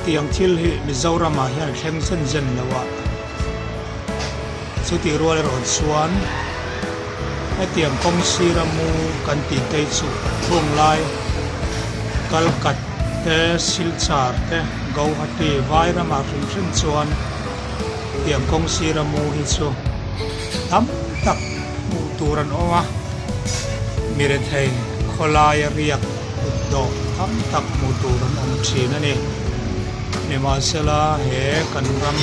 Hetiang thil hi Mizoramah hian a thleng zen zen lo a, chutih rual erawh chuan hetiang kawng sira mu kan tih te chu hung lai Kalkat te, Silchar te, Guwahati vai ramah hrim hrim chuan tiang kawng sira mu hi chu tam tak hmuh tur an awm a, mi rethei khawlaia riak kut dawh tam tak hmuh tur an awm thin a ni. Nimahsela he kan ram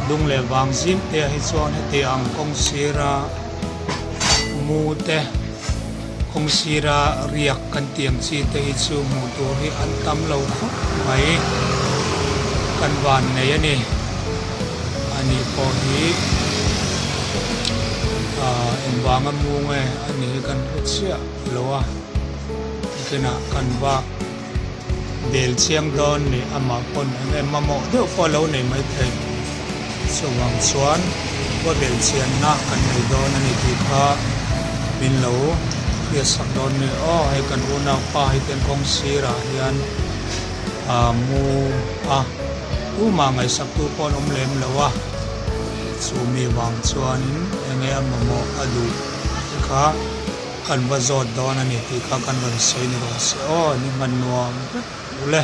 dung leh vang zim te ah hi chuan heti ang kawng sira mu te kawng sira riak kan tih ang chi te hi chu hmuh tur hi an tam lo khawp mai kan van nei a ni. Ani pawh hi ah engvanga mu nge ani hi kan hre chiah lo a nikinah kan va bel chiang dawn nih amah pawn eng em mamawh deuh pawh a lo nei maithei chuvang chuan va bel chianna kan nei dawn a ni tih kha min lo hriatsak dawn nia aw hei kan unaupa hi ten kawng sirah hian a mu a tumah ngaihsaktu pawh an awm lem lo a chumi vang chuanin enge a mamawh a duh te kha kan va zawt dawn a ni tih kha kan rawn sawi ni rawh se aw ni hman nuam vek ule.